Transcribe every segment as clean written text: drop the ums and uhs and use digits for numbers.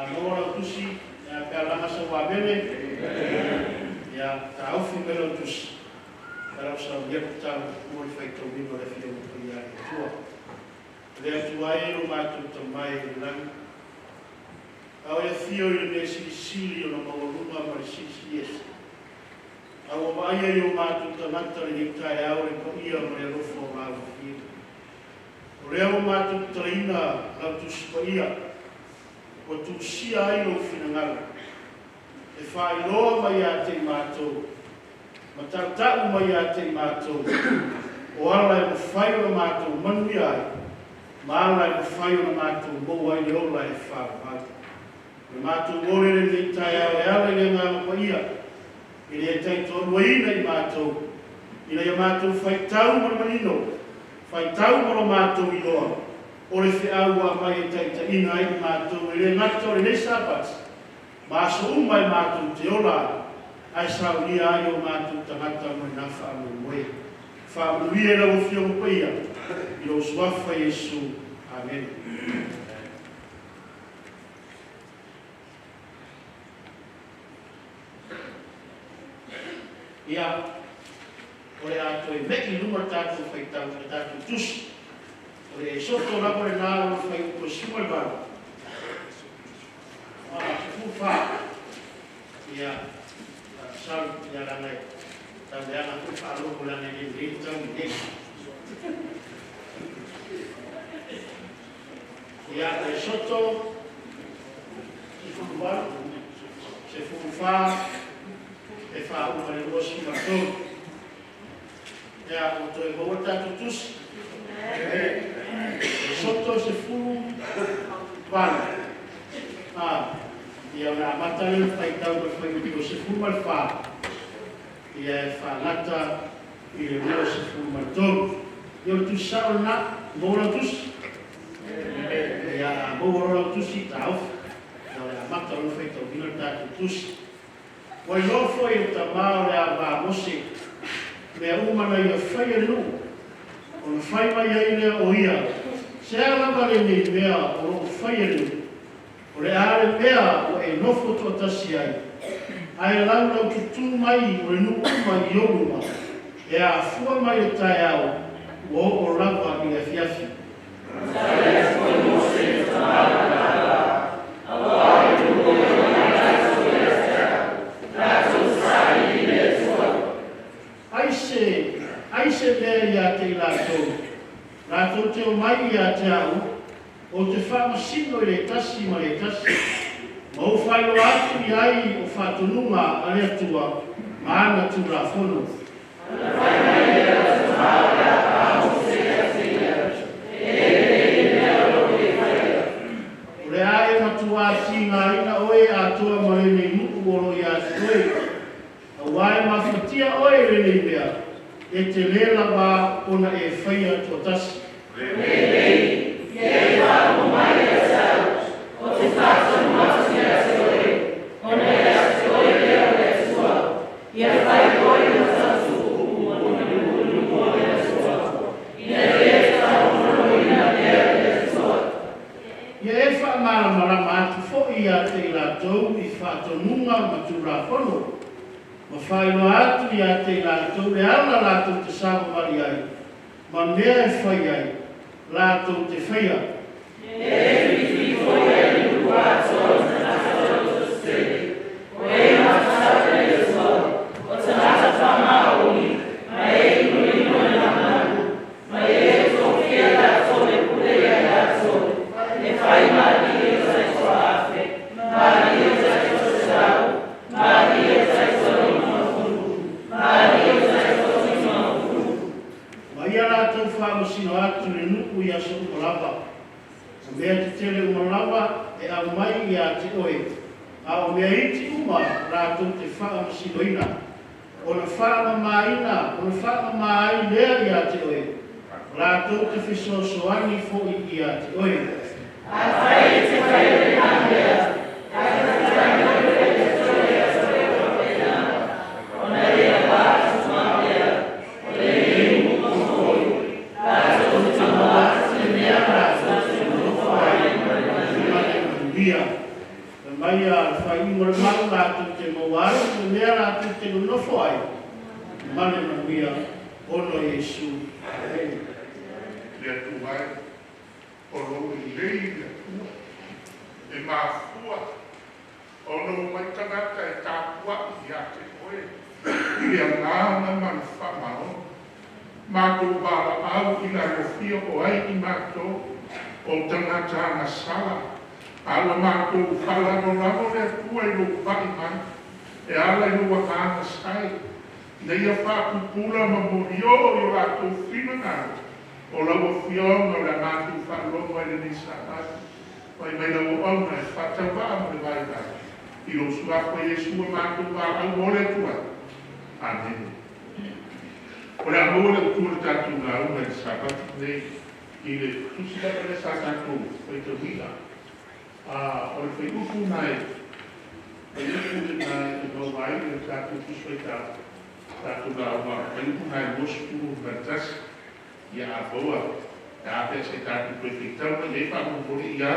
A maua lau tusi, ia pe alaga sau amene. Ia taofi mai lau tusi. Pe lau saunia tatalo mo le faitauina o le Afioga Paia a le Atua. Le Atua e o matou tamai i le lagi. A o e afio i le mea silisili ona maualuga ma le silisili ese. A ua vaaia i o matou tagata lenei taeao le paia ma le alofa o gagofie. O lea ua matou tatalaina lau tusi paia, ua tusia ai lou finagalo, e faailoa mai ia te i matou, ma tautau mai ia te i matou, o ala e mafai ona matou manuia ai, ma ala e mafai ona matou maua ai le ola e faavavau. O le matou ole lenei taeao e ala i le Agaga Paia, i le taitoaluaina i matou, ina ia matou faitau ma le manino, faitau ma lo matou iloa, o le feau ua aumai e taitaiina ai i matou e le gata o lenei Sapati, ma aso uma e matou te ola ai, ae saunia ai o matou tagata mo lena faamoemoe. Faamanuia i lau Afioga Paia, i lou suafa Iesu. Amene. Ia, o le a toe me'i i luma le tatou faitau, le tatou tusi. O le Esoto lava lena o le fuaiupu e 18. 14. Ia, salu, ia laga e tau leaga foi faalogo leaga e le lelei tau i nei. Ia, Esoto 18, 14, e faauma le 23. Ia, ua toe maua le tatou tusi. Esoto 18. Ia, o le amata lea o le faitau mai le fuaiupu 14. Ia, e faagata i le 23. Ia, o le tusi sao lena, maua lau tusi. Ia, a maua lau tusi, taofi. Ia, o le amata o le faitauina le tatou tusi. Ua iloa foi e le tamā o le ava a Mose, mea uma na ia faia le nuu. Ona fai mai ai lea o ia, se a lava lenei mea o loo faia le nuu. O le a le mea ua e nofo toatasi ai, ae laulau tutū mai o le nuu uma i ou luma, e afua mai le taeao, ua oo lava i le afiafi. Ai se, ai se mea ia te i latou, latou te omai ia te au, ou te faamasino i le tasi ma le tasi, ma ou faailoa atu i ai o faatonuga a le Atua ma ana tulafono. O le a e matuā tigaina oe atoa ma lenei nuu o lo o ia te oe, auā e mafatia oe i lenei mea, e te lē lava ona e faia toatasi. Ia e faamalamalama atu foi ia te i latou i faatonuga ma tulafono, ma faailoa atu ia te i latou le ala latou te savavali ai, ma mea e fai ai, latou te faia. Ma ia latou faamasino atu le nuu i aso uma lava. O mea tetele uma lava e aumai ia te oe, a o mea iti uma latou te faamasinoina, ona faamamaina, ona faamama ai lea ia te oe, latou te fesoasoani foi ia te oe. Manuia. Mai a le faaiuga o le malu latou te maua ai le mea latou te nonofo ai ma le manuia ona o Iesu. Amene. Le Atua e, o lou lelei le Atua e mafua ona omai tagata e tapua'i ia te oe i le agaga ma le faamaoni. Matou valaau i le alofia o ai i matou o tagata agasala, a ua matou faalagolago le Atua i lou pa'i mai e ala i lou agaga sai, ina ia faapupula ma moliō i o latou finagalo o lau Afioga o le a matou faalogo ai lenei Sapati. Fai mai lau auauna e faatauvaa ma le vaivai i lou suafa Iesu ua matou valaau momoli atu ai. Amene. O le a maua le utu o le tatou lauga i le Sapati lenei i le tusi lava lea sa tatou faitauina. O le fuaiupu na e maua ai le tatou tusi faitau, tatou lauga, fuaiupu na e 21. Ia a maua e a pe se tatou toe faitau mai ai faamolemole ia.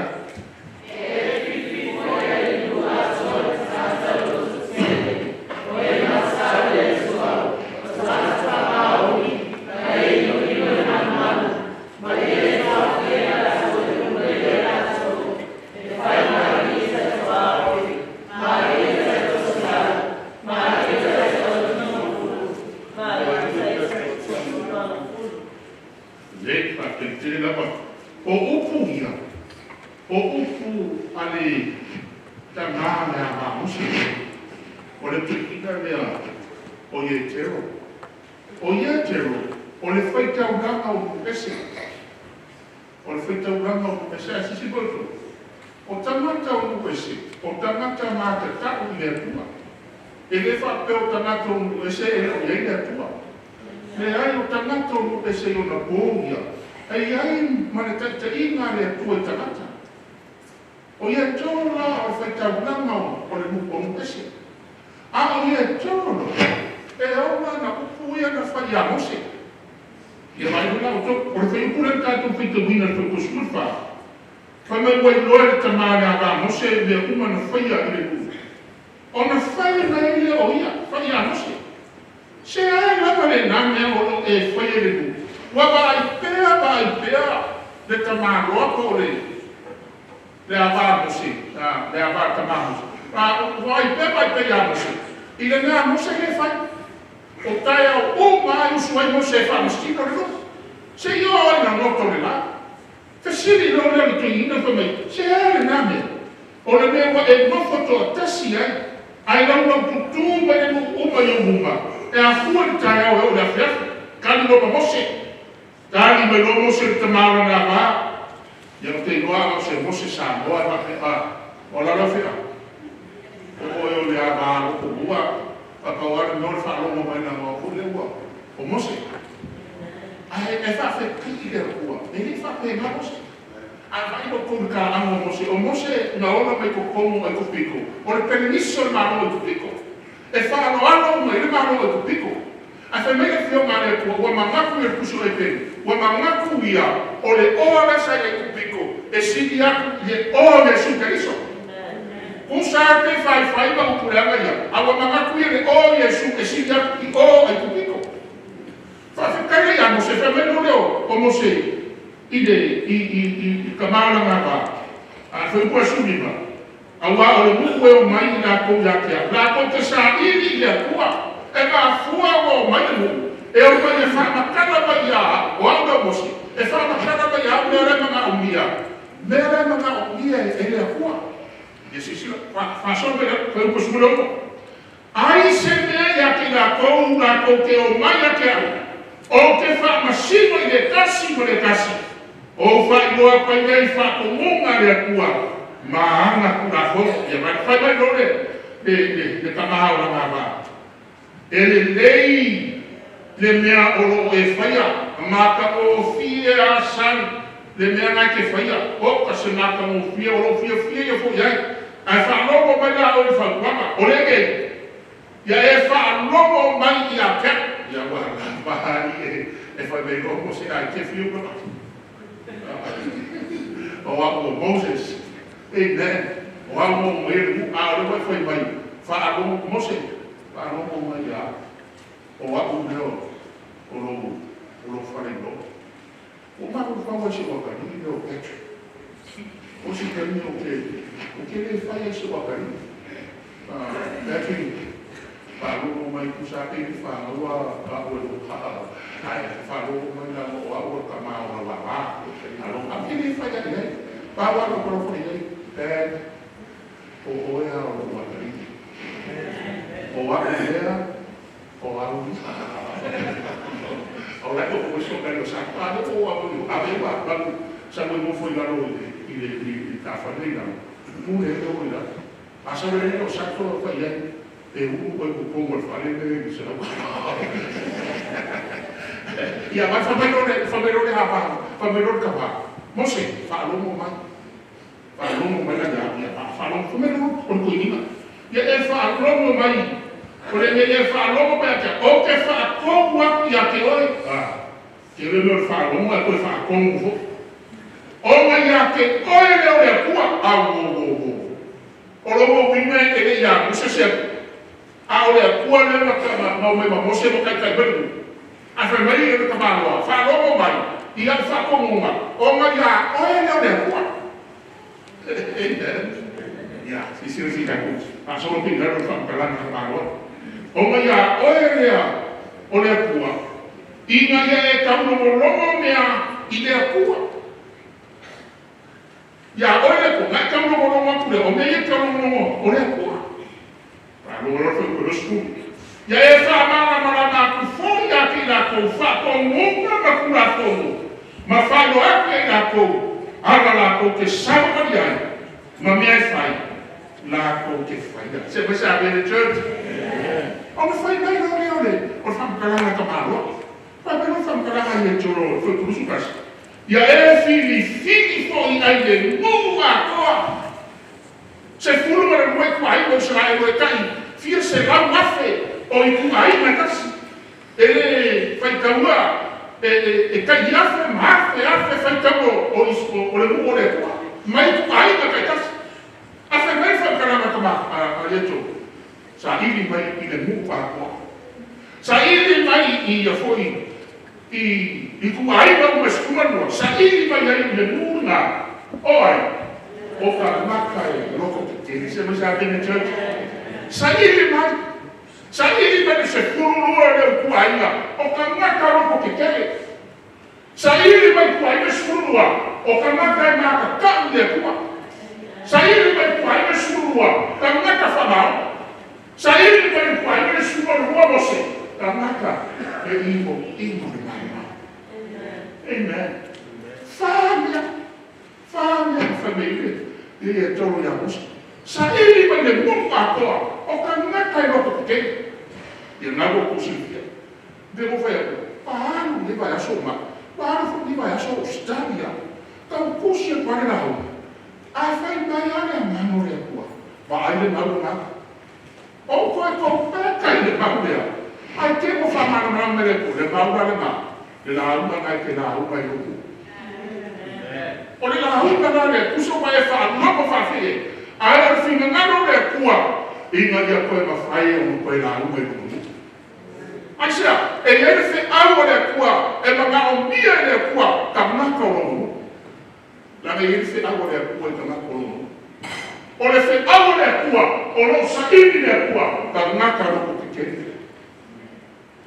Le faafetai lava. O upu ia, o upu a le tama le ava Mose, o le toeaina lea o Ietero. O Ietero, o le faitaulaga o nuu ese. O le faitaulaga o nuu ese. Ae silasila foi outou, o tagata o nuu ese, o tagata matatau i le Atua. E le faapea o tagata o nuu ese e le o i ai le Atua. Leai, o tagata o nuu ese i ona po ia, e i ai ma le taitaiga a le Atua i tagata. O Ietero la o le faitaulaga o le nuu o nuu ese. A o Ietero e ola na upu ia na fai ia Mose. Ia vaai la outou, o le fuaiupu lea na tatou faitauina i le fuaiupu 14. Fai mai ua iloa e le tama le ava Mose mea uma na faia i le nuu. Ona fai mai lea o ia, fai ia Mose. Se ai lava lena mea o lo e faia i le nuu. Ua vaai pea, vaai pea le tamaloa po o le ava Mose, le ava tama Mose. Vaai pea, vaai pea ia Mose. I le mea a Mose le fai. O taeao uma ai usu ai Mose e faamasino le nuu. Se i oo ai na goto le la. Fesili loa lea o le toeaina fai mai, se a lena mea? O le mea ua e nofo toatasi ai, ai laulau tutū mai le nuu uma i ou luma, e afua le taeao e oo i le afiafi. Tali loa ma Mose. Tali mai loa Mose le tama o lana ava. Ia ou te iloa a o se Mose Samoa e faapea, o la fea. O oe o le ava loko ua, papau ale mea o le faalogo mai na ngā o le ua, o Mose. Ae e faafetai i le Atua, e le faapena Mose. A vai o kou ka amo Mose, o Mose na ola mai totonu o Aikupito, o le peleniso le malo o Aikupito. E faaloalo mai le malo o Aikupito. Ae fai mai le afioga a le Atua, ua manatu ia le tusi o Eperi, ua manatu ia o le oa lea sa i Aikupito, e sili atu i le oa o Iesu Keriso. Kusa te faifai ma upuleaga ia, a ua manatu ia le oa o Iesu e sili atu i oa o Aikupito. Faafetai ia Mose, fai mai loa lea o Mose i le i tama o lana ava. A fuaiupu 15, auā o le nuu e omai i latou ia te au, latou te saili i le Atua, e mafua ua omai le nuu, e omai e faamatala mai ia au, o au lea o Mose, e faamatala mai ia au mea la e manaomia, mea la e manaomia e le Atua. Ia silasila, faasolo mai le fuaiupu 16. Ai se mea ia te i latou, latou te omai ia te au, ou te faamasino i le tasi ma le tasi, ou faailoa atu ai lea i faatonuga a le Atua ma ana tulafono. Ia fai mai loa le tama o lana ava. E lelei le mea o loo e faia, matagofie asali le mea na e te faia, o ka se matagofie o lou fiafia ia foi ai. Ae faalogo mai la oe i le fautuaga, o le nei, ia e faalogo mai ia te au. Ia ua lava ai e fai mai loa Mose ai te fiu na. O au o Moses. Amen. O au mo mai le mu a o le wai fai mai faalogo Mose faalogo mai ia o a'u lea o lou faleiloa ua mafaufau ai se uakalii lea o Patrick o se taimi o ke lē fai ai se uakalii Patrick faalogo mai tusa pe le fagaua a'u e lou ae faalogo mai laga o a'u o le tamā o lauāvā alo a ke lē fai ai ai pau a'u kolofo i ai Dad o oe a o lou atalii o a'u lea o au o lai o ko so kai o sa pa le o au a ve wa ba sa mo mo fo i lalo i le i ta fa le la mu le o i la a sa le o sa ko fa i ai e u ko ko ko mo fa le le se la ia va fa mai le fa mai le ha pa fa mai le ka pa mo se fa lo mo mai fa lo mo mai la ya fa lo fa mai lo ko ko ni ma ia e fa lo mo mai o le e fa lo mo mai ka o ke fa ko wa ia ke oi a ke le lo fa lo mo ko fa ko mo o nga ia ke oi le o le kua a wo wo wo o lo mo wina e le ia mo se se a o le kua le ma ka ma ma mo se mo kai kai belu a fa mai e ka ma lo fa lo mo mai ia fa ko mo ma o nga ia oi le o le kua ia si si si ka ku a so lo pinga lo fa ka la ka ma lo o nga ia oi le o le kua inga ia e ka mo lo mea i le kua ia oi le kua ka mo lo mo ku le o me ia ka mo mo o le kua pa lo lo fa ko lo sku ia e fa ma ma la ma ku fo ia ki la ko fa ko mo ma ku la ko ma fa lo a ke la ko ala la ko ke sa ma ia ma mea e fai la ko ke fai se ma sa be church o me fai mai lo le o le o fa ka la ka ma lo fa pe lo fa ka la ia choro fo ku su kas ia e fili fili fo i ai le mua koa se fulu ma le mue ku ai o Israel e kai fia se lau afe o i ku ai na kasi e le fai kaua e kai afe ma afe afe fai kaua o o le mua o le kua mai ku ai na kai kasi afe mai fa ka la ka ma a le to sa ili mai i le mua koa sa ili mai i ia foi i ku ai ma uma skuma sa ili mai ai le muna oi o ka maka e loko te tele se mo sa bene church sa ili mai se fulu le ku ai na o ka maka loko te tele sa ili mai ku ai me sulu o ka maka e maka ka le ku sa ili mai ku ai me sulu ka maka fa ma sa ili mai ku ai me sulu mo se ka maka e ingo ingo le mai. Amen. Famia, famia, família. E é tolo ia musa. Sa ili mai le mu atoa o ka ngaka e loko te. Ia na go kusilfia. De mo fai aku. Palu le vai aso ma. Palu le vai aso Australia. Ka kusi e pare la ho. A fai mai ale mano le kua. Va ai le mau na. O ko e ko peka i le mau lea. Ai te mo fa mana mana me le ku le mau le ma. Le la uma ngai te la uma i uku. O le la uma ngai le kuso mai e wha lopo wha whie. A e o whinga ngaro le kua. Inga ia koe mawhai o mo koe la uma i uku. Ai sea, e ia le whe au o le kua, e manga o mia e le kua, ka maka o lomo. Langa ia le whe au o le kua i ka maka o lomo. O le whe au o le kua, o lo saini le kua, ka ngaka loko te kene.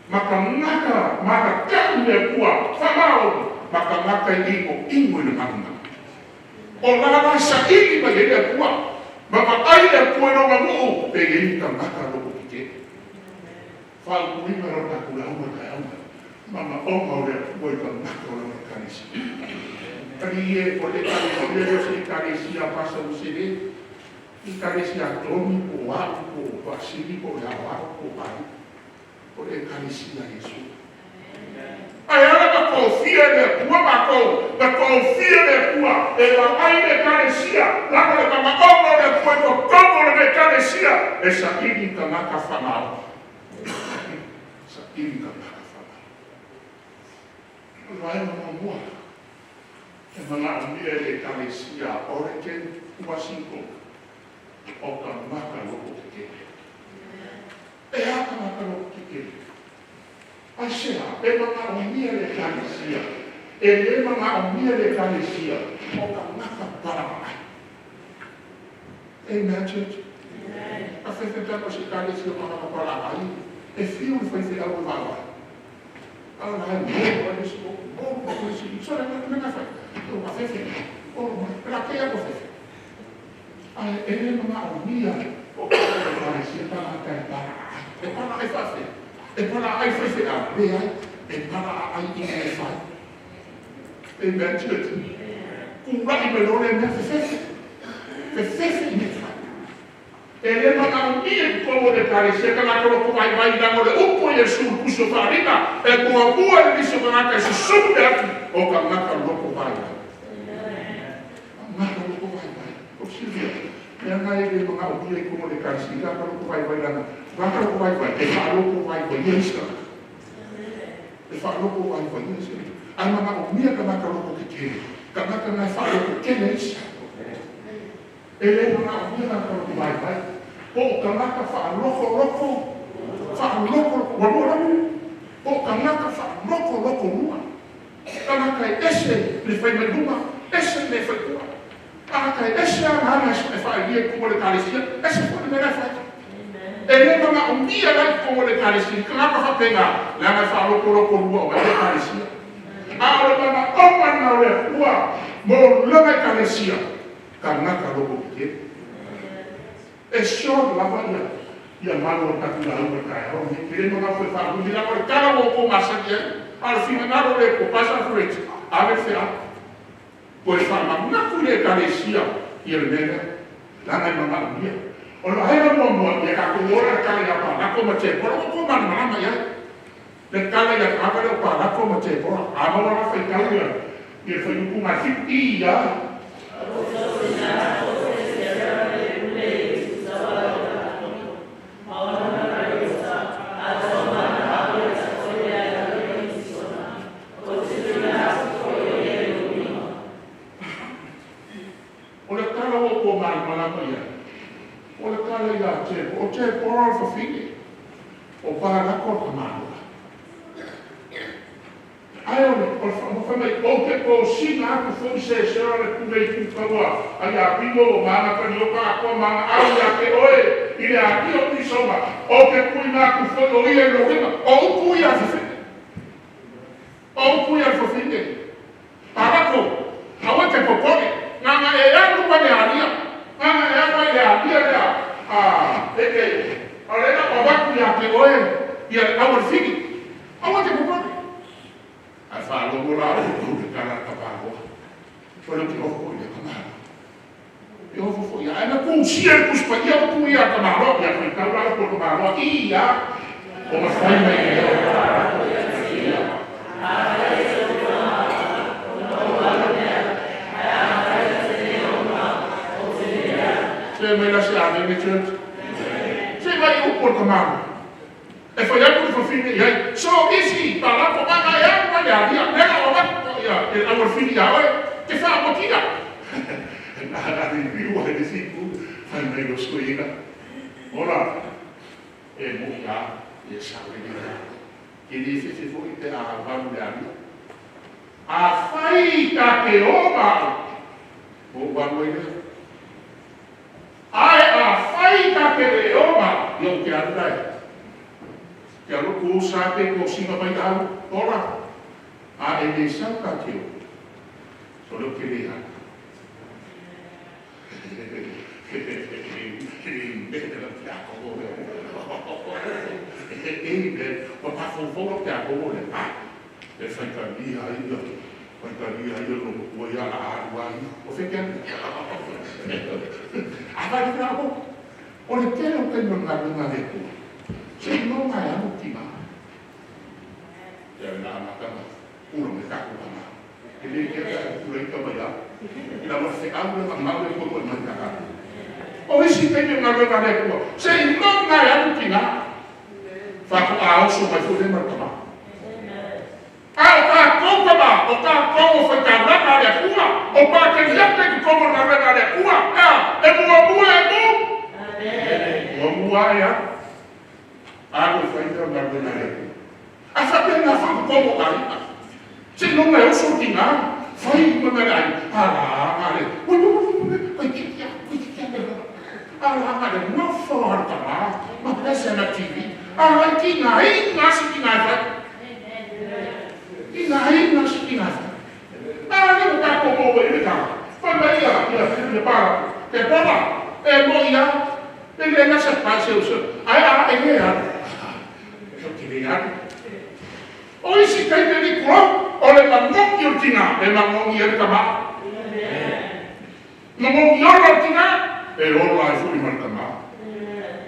Maka ngaka, maka kau le kua, whamao, maka ngaka i ingo, ingo i le manga. O la la sa ili mai e le kua, maka ai le kua no ngamuu, e i ka ngaka loko ki te. Whau kuima ro taku la uma ka auma, mama onga o le kua i ka ngaka o le kanisi. Kani e o le kani o le o se kanisi a pasa o se le, i kanisi a tomi po au po pasili po ia au po ai. O le kanisi a Yesu. Ai ala ka kofia le kua makou, ka kofia le kua, e la ai le kanisia, la le mama ongo le kua ko kongo le kanisia, e sa ili ka ngaka whamao. Sa ili ka ngaka whamao. O vai mo mua. E mana o mia le kanisia, o le ke ua sinko. O tagata loko tetele. E a tagata loko tetele. Ai se a, e manaomia le Ekalesia. E le manaomia le Ekalesia o tagata palavaai. Amen, church. A fefe tapa se Ekalesia o tagata palavaai. E fiu le faifeau e vaavaai. A la e mo le si mo mo le si. So le me ka fai. O ka fefe. O la ke ya ko fefe. Ai e le manaomia o ka Ekalesia tagata e palavaai. E pala ai fafe. E pala ai faifeau. Leai. E pala ai i me fai. Amen, church. Kura'i me lole mea fefefe. Fefefe i me fai. E le manaomia i totonu o le Ekalesia tagata loko vaivai laga o le upu a Iesu i le Tusi o Faaaliga e muamua i le nisi o tagata e susumu le ati o tagata loko vaivai. Tagata loko vaivai. O silafia, leaga e le manaomia i totonu o le Ekalesia tagata loko vaivai laga tagata loko vaivai e faaloko vaivaia isi tagata. E faaloko vaivaia isi tagata. Ae manaomia tagata loko tetele. Tagata na e faaloko tele isi. E le manaomia tagata loko vaivai. Po o tagata faalokoloko, faalokoloko, ua lua lava. Po o tagata faalokoloko lua. Tagata e ese le fai mai luma, ese le fai tua. Tagata e ese agaga e faaalia i totonu o le Ekalesia, ese foi le mea la e fai. E le manaomia la i totonu o le Ekalesia, tagata faapena, leaga e faalokoloko lua o ai le Ekalesia. A o le manaoga lena o le Atua mo lana Ekalesia, tagata loko tetele. E short lava ia malu o le tatou lauga i le taeao lenei. Ke le manao foi e faalumi laga o le tala ua outou masani ai. A o le finagalo o le Atua, pass average, ave le feau. Toe faamanatu i le Ekalesia ia le mea lea, leaga e manaomia. O le vaega muamua, ia tatou ola le tala ia Palako ma Tepora, ua outou malamalama i ai. Le tala ia ava lea o Palako ma Tepora. A maua la faitau ia le fuaiupu 7, ia. O le tala ua outou malamalama i ai, o le tala ia Tepora, o Tepora o le fafine, o Palako o le tamaloa. Ae o le fai mai, ou te tosina atu foi Sesera le pule i tu taua a Iapino ma ana kalioka atoa ma ana ao ia te oe i le atia o Kisona, ou te tuuina atu foi o ia i lou lima. O upu ia a le fafine. O upu ia a le fafine. Palako, aua e te popole, na ona e alu ma le alia, na ona e alu ai i le alia lea, a, e, e, o lea ua avatu ia te oe ia le au a le fili. Aua e te popole. Ae faalogo la outou i le tala a le tamaloa. O le te ofo foi ia tamaloa. E ofo foi ia. Ae na tusia i le Tusi Paia upu ia a tamaloa. Ia faitau la upu a tamaloa. Ia, o mafai mai e oe. Ia. Se mai la se amene, church. Se mai upu a le tamaloa. E fai atu le fafine i ai, So isi Palako mana e alu mai le alia, lea o avatu ia le au a le fili ia oe, te faamotia. Na review ai le siku, fai mai lo suiga. Ola, e mo'i a, ia sao le lea. E le fefe foi pe a valu le alia. A fai ta te o ma au, mo valu ai lea. Ae a fai ta te le o ma au, ia ou te alu lae. Te alo ku sa pe ko singa mai au, ora. A e le sau ta te o. So leo te le alu. Amen. Ua mafaufau lau Iakobo le e faitalia ai ia, faitalia ai ia lona matua ia la alu ai. O fea te alu? A vai le Iakobo. O le tele o taimi o le galuega a le Atua, se i maua e alu tina. Ia le amataga, pula mai tatou tama. E le kea pe a e pula ita mai au. Ina ua feau le mamau e koe mai ta alu. O isi taimi o galuega a le Atua, se i maua e alu tina. Faatoa oso mai foi lea ma le tama. A o tatou tama, o tatou o faitaulaga a le Atua, o pakeliata i totonu o le galuega a le Atua, ea, e muamua e mu. ai a. Alu e fai mea o galuega a le Atua. A faapena foi totonu o aiga. Seiloga e oso le tina, fai ma mea a le aiga, alaga le, ui ui ui ui, toeitiiti lava, toeitiiti lava le alaga le nofo lava o le tama ma pese ana TV. A o le tigaina lava si tina e fai. Tigaina si tina e fai. A lea ua tatou maua i le tala, fai mai ia ia Palapu, Tepona, e moni lava, e le gata pa se uso, ae a e le alu. Ou te le alu. O isi taimi e tulou, o le magogi o le tina, e magogi ai le tama. Magogi ola le tina, e ola ai foi ma le tama.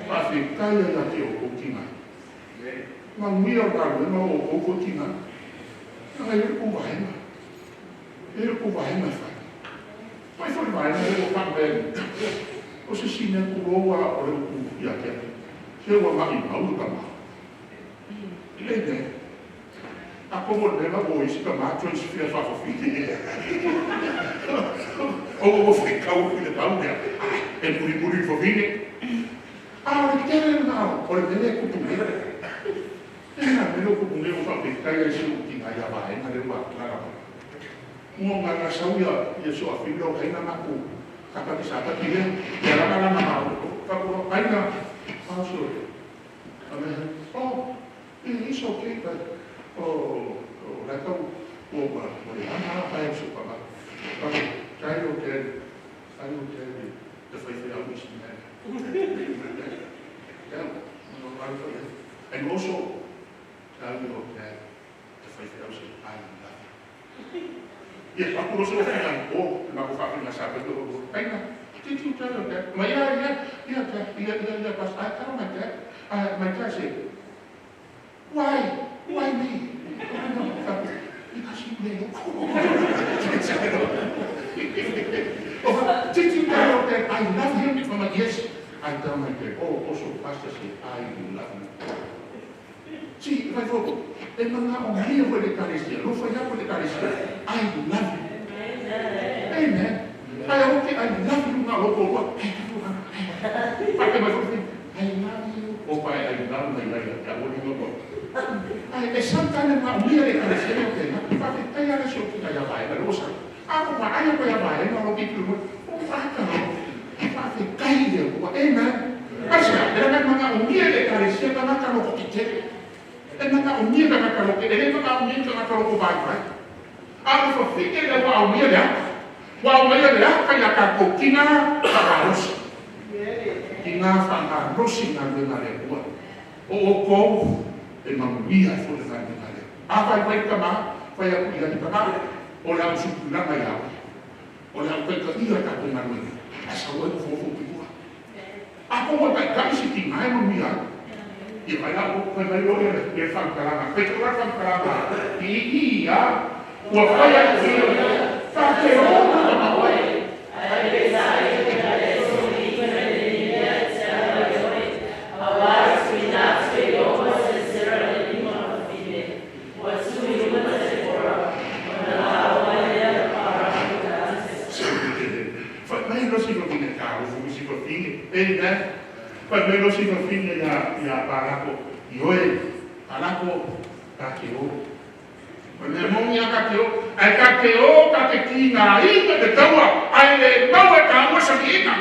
Faafetai ai ia te outou tina. Manuia o le galuega o outou foi tina. Leaga e i ai le tou vaega. E i ai le tou vaega e fai. Fai foi le vaega lea ua faavae ai. O se isi mea tulou lava o le upu ia te au. Se ua maumau le tama. Amen. Atonu o le mea lena ua o ai isi tama transfer faafafine. Aua ua faitau atu i le tau lea, e mulimuli i le fafine. A o le tele lena o le mea lea e tupu nei. E le mea lea ua tupu nei ua faafetai ai si ou tina ia vaega lea ua alaala mai. Ua na sau ia Soafili o laina matou sapati sapati lea, ia lava la ma maua. Aina, how's your Oh, it's okay, but oh, like ua ua leaga lava pae o si ou tama. Tell your dad, tell your dad the faifeau is mad. Yeah, and also tell your dad the faifeau said, I love you. Ia, aku lo so fina o, ma ko fa sa pe to. Aina, did you tell your dad? Ma yeah, dad, yeah, but I tell my dad. My dad said, why? Why me? Because you play. Did you tell your dad I love him? I'm like, yes. I tell my dad, oh, also pastor said, I love you. See, if I thought, e mana o mia foi le ekalesia, lo fai aku le ekalesia, I love you. Amen. Ai au ke I love you ngā loko rua. Whake mai foi, I love you. O pai, I love my lai, ia o ni mo. Ai, e sometimes ngā mia le ekalesia o tēnā, whake tai ara se o ki ia vai, na rosa. A ko pa ai ko ia vai, no lo ki tu mo. O whaka ro. Whake kai le ko. Amen. Asia, e ranga mga o mia le ekalesia ka ngaka loko ki te. E mga o mia ka ngaka loko, e le mga o mia ka ngaka loko vai vai. A o whawhine le wa o mia le aka. Wa o mia le aka ia ka kou ki ngā whakarosi. Ki ngā whakarosi ngā luenga le kua. O o kou e manuia e fo le ngā luenga le. A vai vai ka mā, whai aku i hani ka mā, o le au supulanga ia au. O le au kai ka ia ka kou ngā luenga. A sa ua e fofo ki mua. A ko mo kai kai si ki ngā e manuia ai. Ia vai la o kai mai o le le whankaranga. Kai te ora whankaranga. I i a ua whai aku i o wha te ora ka maoi. Fai mai lo si fafine ka o fu si fafine. Amen. Fai mai lo si fafine ia Parako. I oe Parako ka ke o. O le mongi a ka ke o. Ai ka ke o ka te ki ngā ina te taua. Ai le mau e ka ua sa ki ina.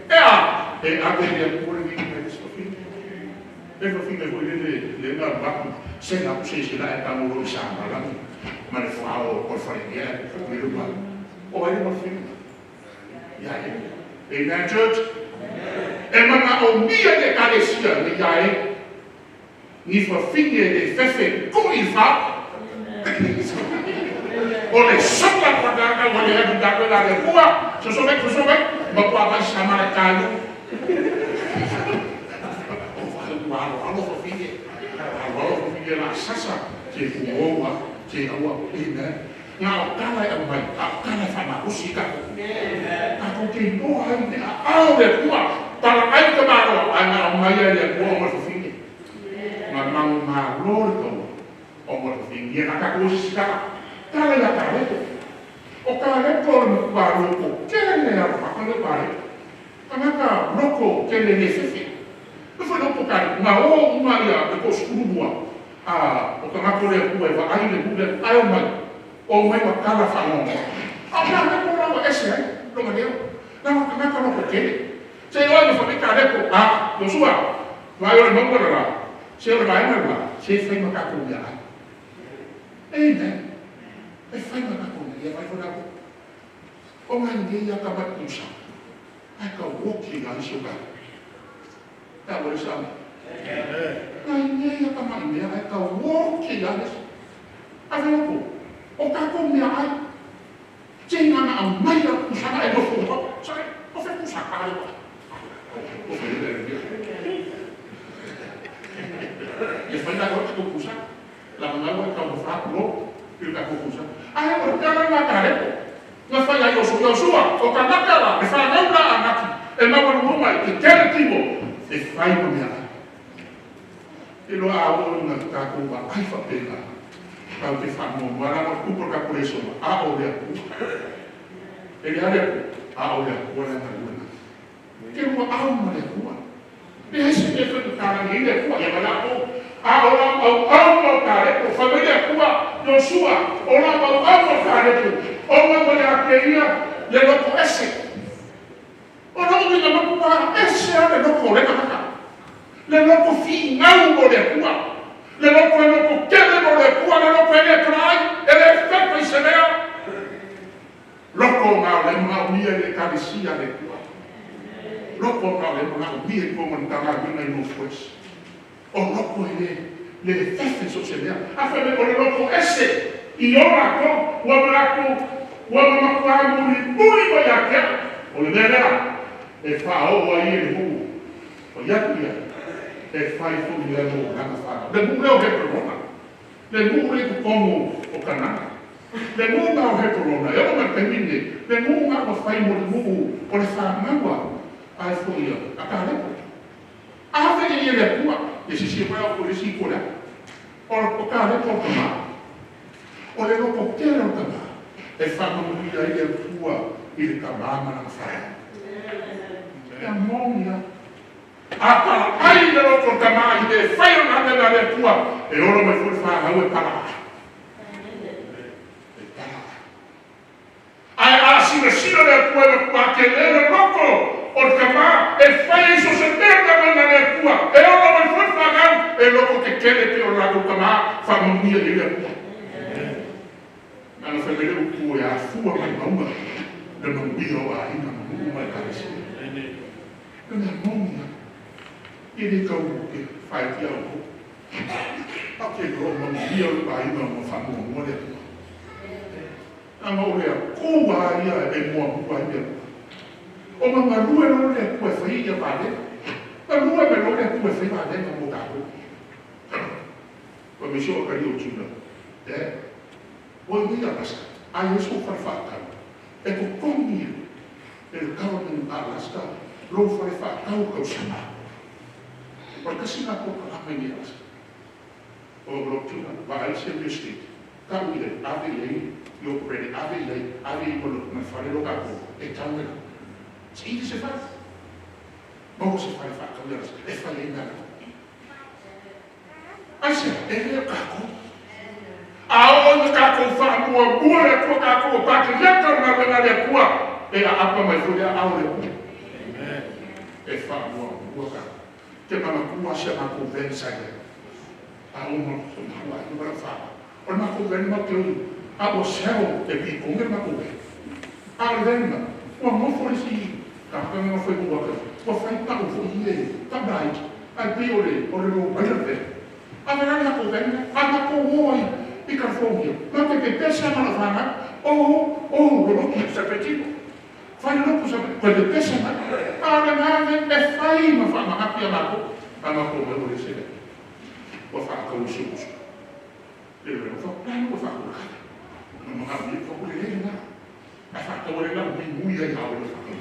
E a, e ave le kore ni mai si fafine. E fafine foi le le ngā maku. Se ngā se se la e ka mo i sa malami. Ma le whao o whare ni e ko le rupa. O ai ma fine. Ia e. Amen, church. E mana o mia le ekalesia le ia e. Ni fafine le fefe ko i fa. O le soka pa ka wa le hatu ka la le kua. So so mai so mai ma kwa vai sa mara kalu. O fa ua alo alo fafine. Alo alo fafine la sasa te kuoa te aua. Amen. Ngā o kala e au mai, a o kala e whamarosi ka. Ka ko te noa ai te a ao le kua, tala ai ka maroa, ai ngā o mai ai le kua o mo fafine. Ngā mangu ngā lore taua o mo fafine. Ia ngā kako sisitaka, tala ia ka lepo. O ka lepo o le matua loko, kele le aro whakale ka lepo. Ka ngaka loko kele le fefe. E foi no po ka nga o uma ia e ko skulu mua. A o ka ngako le ku e va ai le mule ai o mai. O mai wa kala fa ngo. A na le ko la wa ese ai. Lo ma leo. Na ka ngaka lo ko kele. Se o no fa ka le ko a Joshua. Vai o le mo la. Se o vai ma la. Se fai ma ka ko ya. E ne. E fai ma ka ko ya vai ko na ko. O ngai nei ia ka mai kusa. Ai ka woki ai so ka. Ta o sa. Ngai nei ia ka mai mea ai ka woki ai. A ve ko. O ka ko mea ai. Te ngana a mai a kusa na e no fo. Sa o fe kusa ka le. O fe le le. E fai la ko kusa. La manga wa ka mo fra lo. I ka ko kusa. Ai o ka na ka le. Nga fai ai o Sua, o kanaka la, e whanau la anaki, e mawaru mai, te tere timo, e whai mo mea. E loa a o nga tākou wa ai whapena, kau te whanau, wala nga kupo ka kore soma, a o lea ku. E lea lea ku, a o lea ku, wala nga luena. Ke rua au ma lea kua. E hese te whanau tārangi lea kua, ia wala o, a o la au au mo kārepo, whamaria kua, Joshua, o la au au mo kārepo, o nga mo lea ke ia, le loko ese. O loko ni nga mapua ese a le loko le kakaka. Le loko fi ngau mo le kua. Le loko e loko kele mo le kua, le loko e le prai, e le fepa i se mea. Loko ngā le mga umia le kalisia le kua. Loko ngā le mga umia i kongo ni tanga mina i Northwest. O loko e le fefe so se mea. A whai o le loko ese i ora ko, ua mlako, ua mamakua muri muri mai a kea. O le mea lea, e wha o ai e le hu. O ia ia, e whai fu i le mō langa whana. Le mō leo he perona. Le mō le kukongo o kanana. Le mō ngā o he perona. E o mai pemine. Le mō ngā o whai mo le mō o le whānaua ai fu ia. A ka lepo. A hawe i le kua. E sisi mai o le si ko lea. O ka lepo o ka mā. O le loko kere o ka mā. E whamanuia i le kua i le ka mā mana whai. E a mōngia. A pala ai le loko ka mā i le whai o ngā mea le kua. E oro mai fui whāhau e pala. E pala. Ai a sina sina le kua e makua ke le le loko o le ka mā. E whai iso se mea ka mana le kua. E oro mai fui whāhau e loko ke kele te o lako ka mā whamanuia i le kua. Nana whai mele upu e a fua mai maunga le manuia o a ina manu mai kalisi. Le mea mongia. I le kau ke whai ki au ko. A ke ro manuia o a ina mo whamua mua le kua. Nana o lea kua ia e mua mua i lea kua. O mamalue lo lea kua e whai ia pāle. Malue me lo lea kua e whai pāle nga mō kākou. Wa me sio akari o tuna. E? O i Alaska, a Yesu whare whākau. E ko kongi e le government Alaska, lo whare whākau kau sana. O le kasi ngā kōka lama i Alaska. O lo tuna, wa ai se real estate. Ka ui le, ave i ei, i o prene, ave i ei, ave i mo ma whare lo kako, e tauera. Se i se whare. Mo se whare whākau i Alaska, e whare i ngā. Ai se, e leo kako. A o na kākou whaamua mua le kua kākou o pāke iaka o ngā wena le kua e a apa mai fo lea ao le kua. E whaamua mua kākou. Te mana kua se mākou ven sai le. A o ma wha i wara whaa. O le mākou ven ma te ui. A o seo te pi konge mākou ven. A o le ven ma. Ua mofo le si ka kanga whai kua ka. Ua whai pau fo i e. Ka mai. Ai pi o le lo mai le ven. A wena mākou ven. A mākou hoa i. I California. Ma te pe pesa ma la whanga, o, lo loki sa petino. Whai loko sa, koe pe pesa ma, a le ngā e whai ma wha mahapi a mako, a mako me o le sele. Wa wha kau se usu. Le le wha plano wa wha kau kata. Ma mahapi e wha kule le ngā. A wha kau le lau mi mui ai hao le wha kau.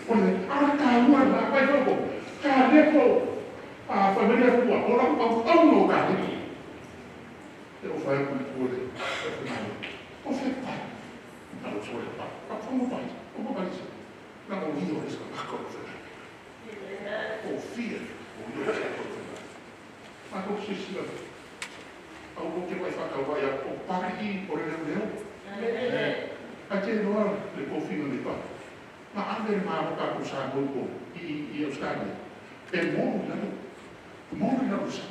O le, ara tā ua la, wai whako, ka lepo, a familia kua, o lau au au no ka lepo. E o whai kuli kua le, o whai pai. Na o sore pai, a whango pai, o pai se. Na o hio e sa mako o whai. Kofia o ia se ko. Ma ko sisi la. Au ko te wai whakawai a o pari o le leo leo. A te roa le kofina le pa. Ma ave le maa ka ko sa mo i Australia. E molu lalo. Molu lalo sa.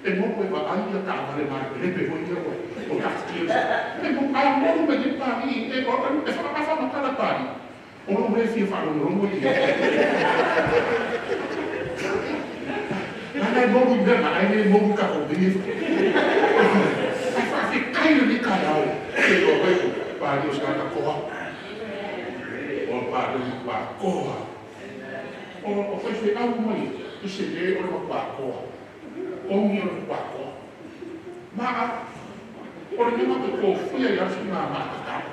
E molu e wa ai ia ka vale mai le pe hoi ia o ka tio. E mo a molu me te pari e o e fa fa ma kala pari. O lo me fi fa lo lo i. Ana e molu me ma ai ne molu ka ko ni. Ai fa fi kai ni ka lao. E o wai ko pari o sa ka koa. O pari o pa koa. O fai fe au mai i se le o le pa koa. O mi o le pa koa. Ma o le mea te kofia i asu ngā maa kakau.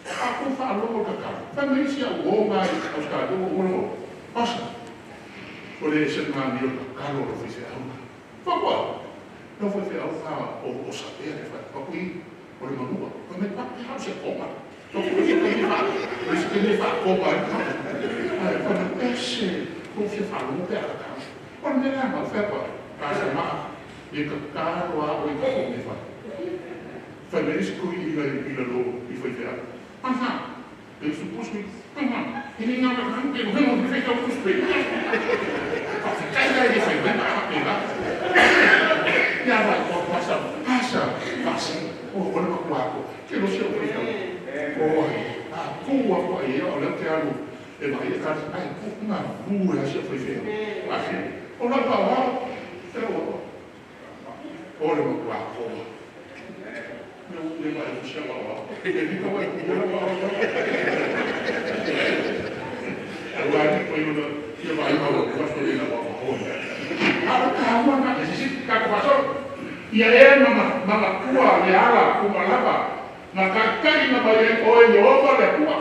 A ko whaalogo kakau. Whai mai si au o ngā i Australia o o Pasa. O le ese ngā ni o kakalo o fai fe au. Whakua. No fai fe au ngā o sapea le whai. Pakui o le manua. Whai mai pape hau se koma. Toko o se kene wha. O se kene wha koma. Ai whai mai ese kofia whaalogo pe a kakau. O le mea ngā whai Pasa maa. I kakalo a o i kako me whai. Fai mai isi kui i la lo i fai fea. Aha, e su pusui. Aha, i ni ngā maka pe no he fai kau pusui. Pa fi kai lai i fai mai maa pe la. Ia vai ko pasa, pasa, pasa. O o le makuako. Ke lo se o fai kau. O ai, a kua ko ai o le te alu. E mai e ka ai ku ngā bu e se fai fea. Asi. O la pa wa. Te o. O le makuako. Le vai o wa. E ni ka wai ku la wa. A wa ni ko yo ia vai ma o ko so ni la wa ho. A ka wa na e si ka ko so. Ia e mama mama kua le ala ku malava. Na ka kai na mai o e Yehova le kua.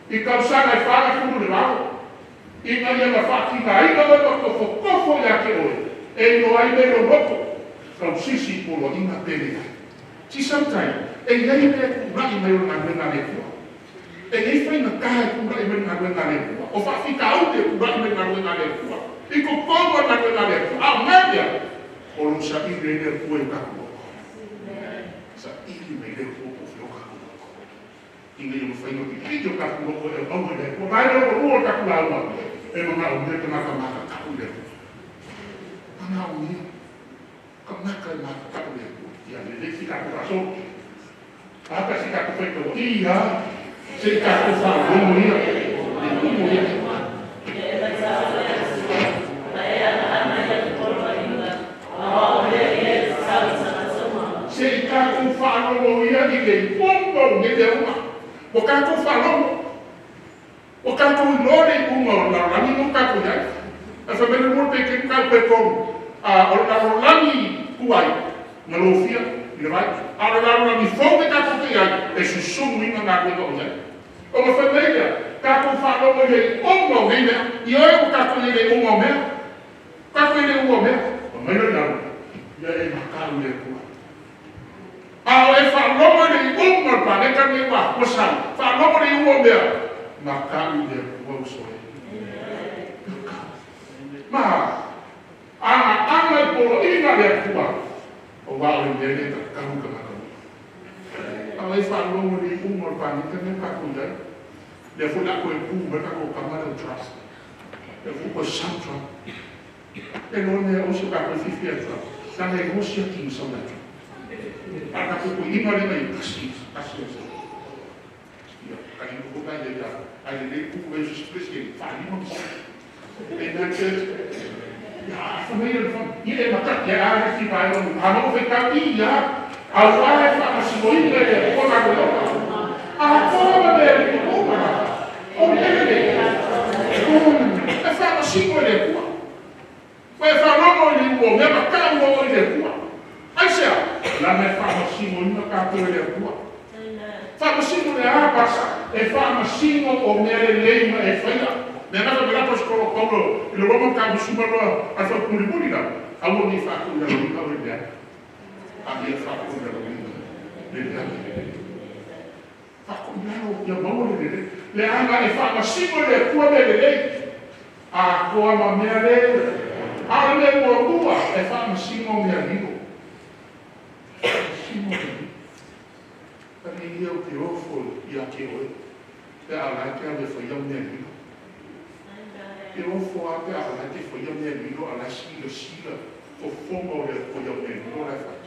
I ka sanga e fara ku le vao. I nga ia na fa ki na ina le ko ko ko ia ke oe. E no ai me lo loko. Ka sisi polo ina pele. Si sometimes, e nei mea kura'i mai o ngā ngā le kua. E nei whai ngā kaha kura'i mai ngā ngā le kua. O whawhika au te kura'i mai ngā ngā le kua. I ko kōma ngā ngā le kua. A mea, o lo sa i le le kua i kaku. Sa i mai le kua po whio kaku. I ngā i whai ngā pipiti o kaku loko e mau le kua. Mai le o kaku laua. E mga o mea kanaka maka kaku le kua. Mga o mea, ka maka e maka kaku le kua. Ia le si kaku faso. Ata si kaku whaito. Ia, se kaku whaalomo ia. Kumu ia. Se kaku whaalomo ia i le pomba o nele uma. O kaku whaalomo. O kaku ilore i unga o lalani no kaku iai. A whamene mur pe ke kau pe komu. O lalani kuai. Na lofia, i le vai. A le lalani fou te kaku te iai, e susumu ina ngā koe o iai. O ma whanei kaku whaalomo i le onga o nei mea, i oe o kaku i le onga o mea, kaku i le onga o mea, o mai le lalo, ia e makau le kua. A o e whaalomo i le onga o paneka ni wā, ko sau, whaalomo i le onga o mea, makau le kua o soe. Ma, anga anga i polo ina le kua, o wā o le mele ka kahu ka makau. A e whaalomo i le onga o paneka ni kaku i ai, le fo la ko e ku me ka ko kamara o trust. Le fo ko sam trust. E lo ne o se ka ko fifi a trust. Sa ne go sia ki sa na. A ka ko ina le mai kasi kasi. Ia ka ni ko ka ia ia. Ai le ku ko Jesus Christ ke fa ni mo. E na ke ya fa me le fa ia e mata ya a si vai no a no fe ka ia. A wa e fa ma si mo ina le ko na ko. A ko ma le ko ma. O le le. E fa ma si mo le ko. Fa fa no le mo me ma ka mo le ko. Ai se la me fa ma si mo ina ka ko le ko. Fa ma si mo le a pasa. E fa ma si mo o me le le ma e fa ia. Me na me la pos ko ko le ro ka su ma lo a fa ku li la. A wo ni fa ku la lo ka le. A mi fa ku la lo le le. Fa ku la lo ya mo le le. Le anga e fa ma si mo le ko le le. A koa ma mea le. A o le muamua e faamasino mea lilo. Faamasino mea lilo. Tali ia o te ofo ia te oe. Pe a lai te ale whaia mea lilo. Te ofo a pe a lai te whaia mea lilo a lai sila sila. Fofonga o le koia mea lilo lai whai.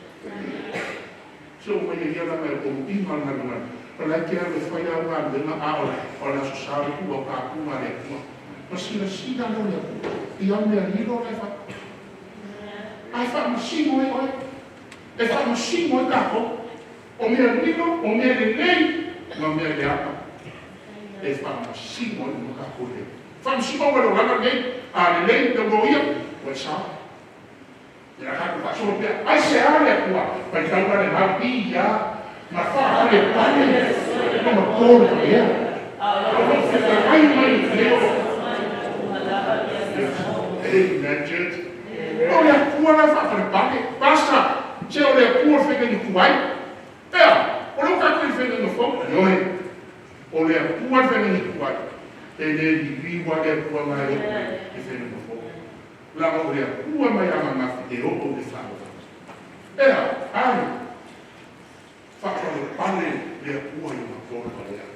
Se o mai ia langa e o inga nga nga. O lai te ale whaia ngā lenga a o o le aso sa le kua ka kunga le kua. Ma sila sila lo le kua. Ia mea lilo lai whai. Ai whaamasino e oe. E whaamasino e kako. O mea lilo, o mea lelei, ma mea leaga. E whaamasino e uma kako le. Whaamasino o le olanga nei, a lelei, le ulo ia, o e sa. Ia kako whaasolo pea. Ai se a le kua, pai taua le mau i ia, ma whaale pale, ma ma kore ea. O lo whita ai mai leo. Amen, church. O le akua la whaafale pale. Pastor, se o le akua whenga ni kuai. Ea, o le kako i whenga no fau. Ioe, o le akua whenga ni kuai. E le liwiwa le akua ngai o i whenga no fau. Langa o le akua mai ama ngafi e o o le whao. Ea, ai, whaafale pale le akua i makoro palea.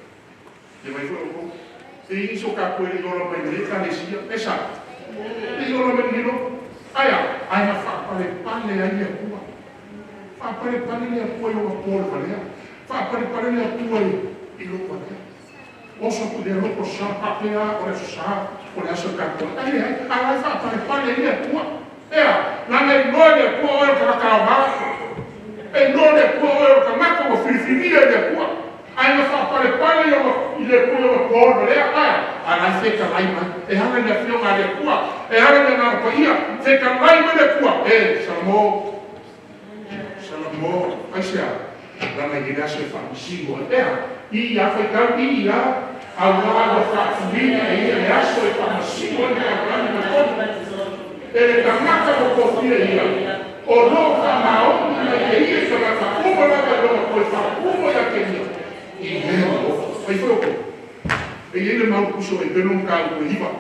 E mai fue o e iso ka koe le ora mai le kalesia. E sa, e ora mai le aia, ai na whaafale pale ai le akua. Whaapare pale le akua i o makoro palea. Whaapare pale le akua i lo palea. Oso ku le loko sa papea o le sa o le aso ka koe. Ai ai, ai whaapare pale le akua. Ea, langa i loa le akua o e ka ma. E loa le akua o e ka maka o filifilia le akua. Ai na whaapare pale i le akua i o makoro palea. Ai, ai wheka lai mai. E hanga le afioga le akua. E hanga le ngā pa ia. Wheka lai mai le akua. E, Salamo. Salamo. Ai sea, langa i le aso e whaamasino. Ea, i a whaikau, i a au ua whaafuina e ia le aso e whaamasino e ngā rangi mai konu. E le tangata mo kofia ia. O lo whamaoni mai e ia i tangata uma lava i longa koe whaakumo ia ke ia. I mea o. Whai whai oko. E ia le mau kuso e peno ka u e hiwa.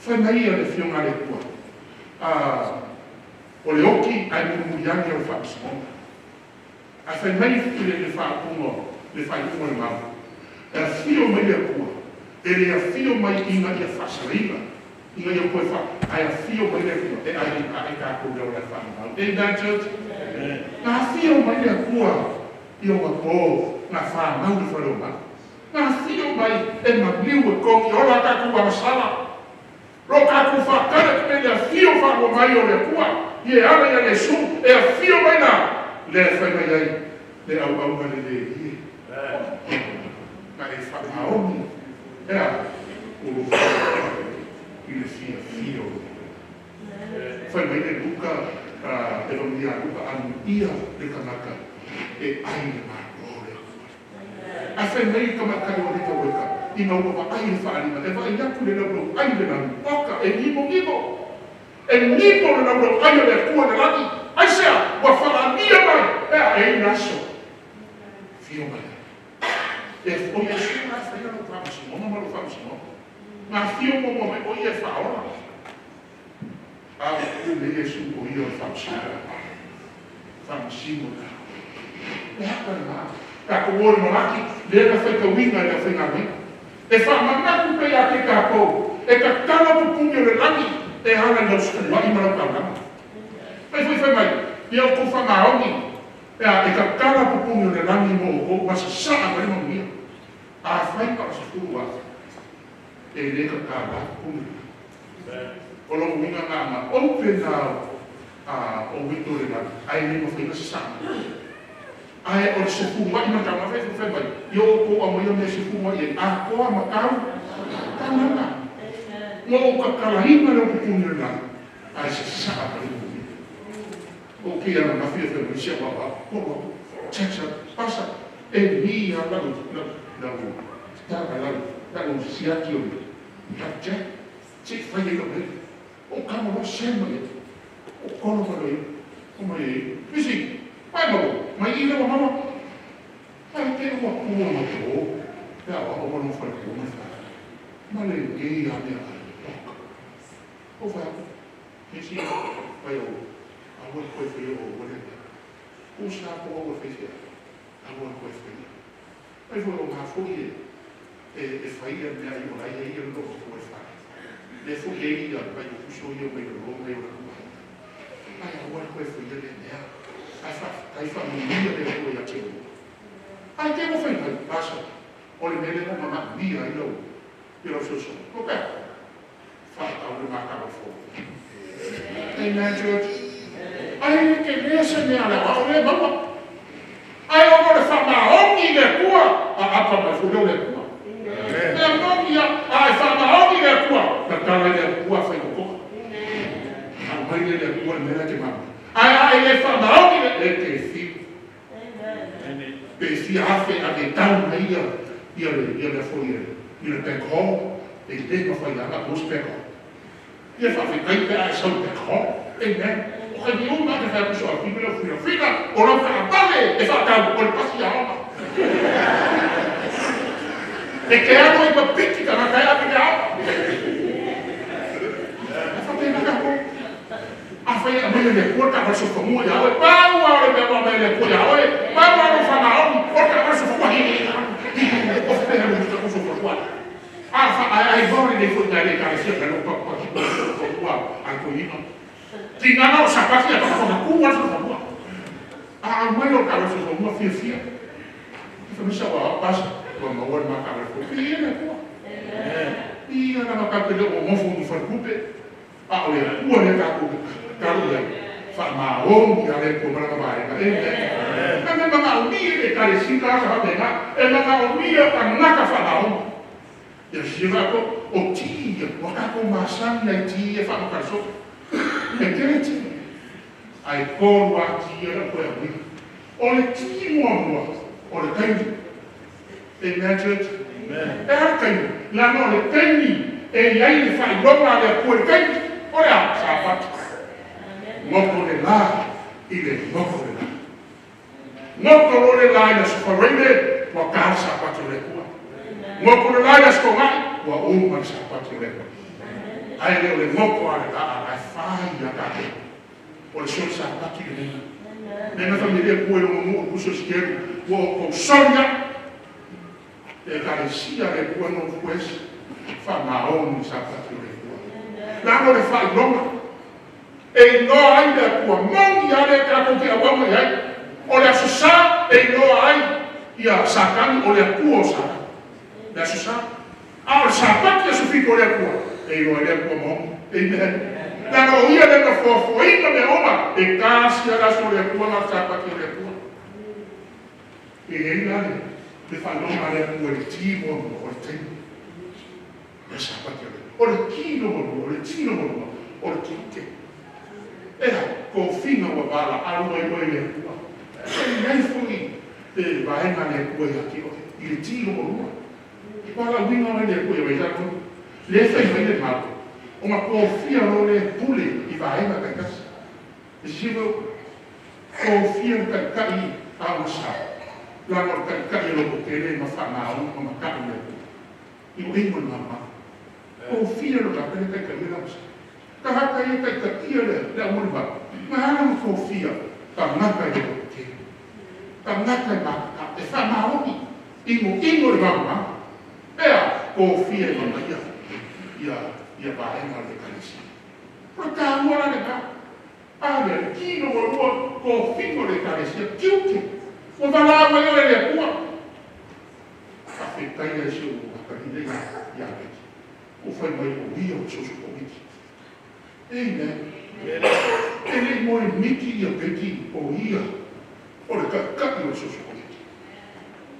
Whai mai ia le fionga le kua. O le oki ai murumuriangi o le whaamasino. A whai mai i le whaakunga, le whaiunga le mau. E a whio mai le akua. E le a whio mai inga ia whaasalaina. Inga ia koe wha. Ai a whio mai le akua. E ai a e kākou leo le whanau. Amen, church? Ngā whio mai le akua i o ngā pō, ngā whānau le whareo mau. Ngā whio mai e maniu e kongi ola kākou amasala. Ro kākou whakara ki me le a whio whanau mai o le akua. I e ara ia le su, e a whio mai nā. Le whai mai ai, le au au le le ie. Ka e whakaoni, ea, o lo i le fia fia o le. Whai mai le Luka, e romia Luka anu ia le kanaka, e ai le māro le akua. A whai mai ka makai o le taweka, i ngā ua ai le whaalima, e wai aku le lau ai le nanu, oka, e nimo nimo. E nimo le lau ai le akua le lagi. Ai sea, ua whaania mai, ea e ina aso. Fio mai. E o Yesu ngā whaia lo whaamasino, ma lo whaamasino. Ngā fio mo mai o ia whaora. A o le Yesu o ia o whaamasino. Whaamasino ka. E haka le mā. Ka ko ore malaki, le ka whai ka winga le whai ngā mea. E whaamanaku pe ia te kākou. E ka tala pupungi o le langi. E hanga i lau sukua i marau kaulama. Mai whai whai mai, ia o kou whangaongi. Ea, e ka tala pupungi o le langi mo o kou, masa saa mai manuia. A whai pa o sa furu a. E le ka kāla pupungi. O longo winga ngā ngā open now o window le langi. Ai le mawhaina sa saa. Ai o le sefu mai ma ka whai whai mai. I o kou a mai o me sefu mai e a koa ma kau. Kaulanga. Mo o ka kalahinga le pupungi o le langi. Ai sa saa mai manuia. O ke ana na fia fia mai sia wa wa check pasa e ni a lau lau ta lau lau siaki o ta check check fai e lo o ka mo se mai o kono mai o mai bisi mai mo mai i le mama ai te o ku mo to ya wa o no fa ku mo fa ma le e ya me a O fa nisi vai o aua koe fai o o le o sa ko o fai fai aua koe fai. Ai foi o ngā foi e fai a mea i o lai e ia no o e fai. Le foi e ia vai o kuso ia mai o mai o la. Ai aua koe fai le mea. Ai fa ai fa muia le koe ia te. Ai te mo fai mai pasa. O le mele mo mama mia i lau. I lau soso. O ka. Fa tau le maka o fo. Amen, church. Ai ke le se mea le wa o le maua. Ai o le fa maongi le kua. A apa mai fu le kua. E mongi a ai fa maongi le kua. Ta tala le kua fa i ko. A mai le kua le mea te mama. Ai ai le fa maongi le te fi. Amen. Pe fi afe a le tau mai ia ia le fo ia le peko e le ma fa ia la bus peko. Ia fa fi kai pe ai sau peko. Amen. O ka ni uma te fa kuso a fi le fi fi o lo ka pale e fa tau o le pasi a oma. E ke amo i papiti ka kai a ke ao. E fa pe na ka ko. A fa ia me le ko ka so fa mo ia o pa ua le me mo me le ko ia o pa ua lo fa na o o ka so fa hi. O fe le ko so fa kwa. A fa ai vo le fo na le ka se ka lo pa pa ko ko a ko ina. Tinga na o sapati a ka fa ku wa so fa mo. A mai o ka so fa mo fia fia. Fa me sa wa pas wa ma wa ma ka ko ia le ko. Ia na ka pe le o mo fu ni fa kupe. A o le kua le ka ko ka ro ia. Fa ma o ni a le ko ma na ba e. Ka me ma o ni le ka le sika sa ha na. E ma o ni ka na ka fa na o. Ia si va ko o ti ia wa ka ko ma sa ni ti e fa ka so. E te ti. Ai ko wa ti ia ko e wi. O le ti mo mo o le kai. Amen, church. Amen. E ha kai. La no le kai e ia i fa i longa le ko le kai. O le a sa pa. Ngoko le la i le ngoko le la. Ngoko le la i le sofarele wa ka sa pa le ko. Ngoko le la i le skonga wa o ma sa pa le ko. Ai le le ngoko a le la a fa ia ka ke. O le so sa pa ki le. Ne na familia ko e mo mo so skeru wo ko sonia. E ka le sia le kua no fues fa ma o ni sa pa ki le kua. La no le fa i longa. E no ai le kua mongi a le ka ko ki a wa mai ai. O le aso sa e no ai ia sakani o le kua o sa. Le aso sa. A o sa pa ki aso fi ko le kua. E no ai le kua mo. Amen. La no ia le no fo fo ina me oma e ka sia la so le kua ma sa pa ki le kua. E e la le le fa longa le kua le ti mo o le te. Le sa pa ki le. O le ki no mo o le ti no mo o le ti te. E ha ko finga wa bala alu ai oi le kua. E nei foi te vaenga le kua ia ki o i le ti no mo. I pala winga le kua ia ia ko. Le fai mai le malo. O ma ko fia lo le pule i vaenga kai kasi. E sivo ko fia kai kai a o sa. La mo kai kai lo ko tele ma fa na o ma ka le. I o ingo mama. Ko fia lo ka kai kai kai la sa. Ka ha kai kai kai ia le le mo ba. Ma ha no ko fia ka na kai lo te. Ka na kai ma ka e fa ma o ni. Ingo ingo le mama. E a ko fia e mama ia. Ia ia vaenga le kanisi. Ko ta mo la le ka. A le kino mo ko fingo le kanisi. Kiuke. O va la mo le le kua. A fe tai e se o ka ni le ia be. O fai mai o ia o so so ko miki. Amen. E le mo e miki ia beki o ia. O le ka ka o so so ko miki.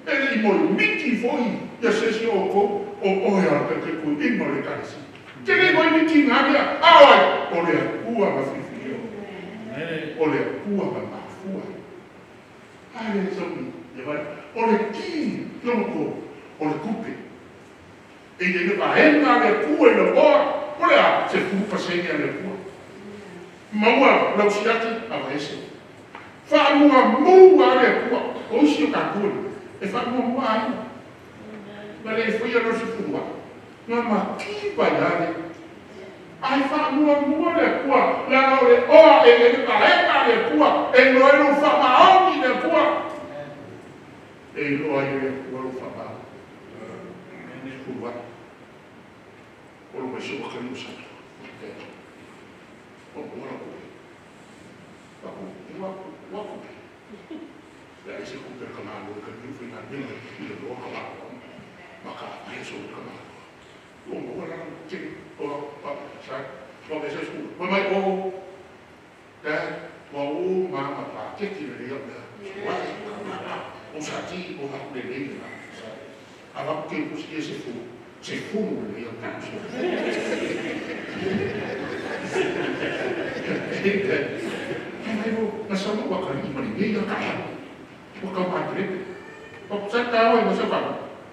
E le mo e miki foi ia se se o ko o o ia ka ke ku ingo le kanisi. Ke le mo e miki ngā mea. Ai o le kua ma fi fi o. O le kua ma mafua. Ai le so ni. Le vai. O le ki no ko o le kupe. E le vaenga le kua i le oa. O le a se fu pasenge le kua. Maua lau siaki a vaese. Fa mua mu a le kua. O isi o ka kua. E fa mua mua ai. Ma le fui a lo se fua. Nga ma ki vai ale. Ai faamuamua le Atua, leaga o le oa e le vaega le Atua, e iloa ai lou faamaoni le Atua. E iloa ai e le Atua lou faamaoni. 18. O lo mai so ka sa. O o la ku. Wa ku wa ku wa ku. Ya ese ku per ka malo ka ni fu na ni ni le lo ka ma. Ma ka ai so ka ma. O mo la ti o pa sa o me se sku. O mai o da wa o ma ma pa te ti le ya. Wa o sa ti o ha le le la. Ava que ku si ese fu. Se fu le ya ku so. Ai mo na sa mo wa ka ni ma ni ya ka. Wa ka ma tre. O sa ta o mo sa pa.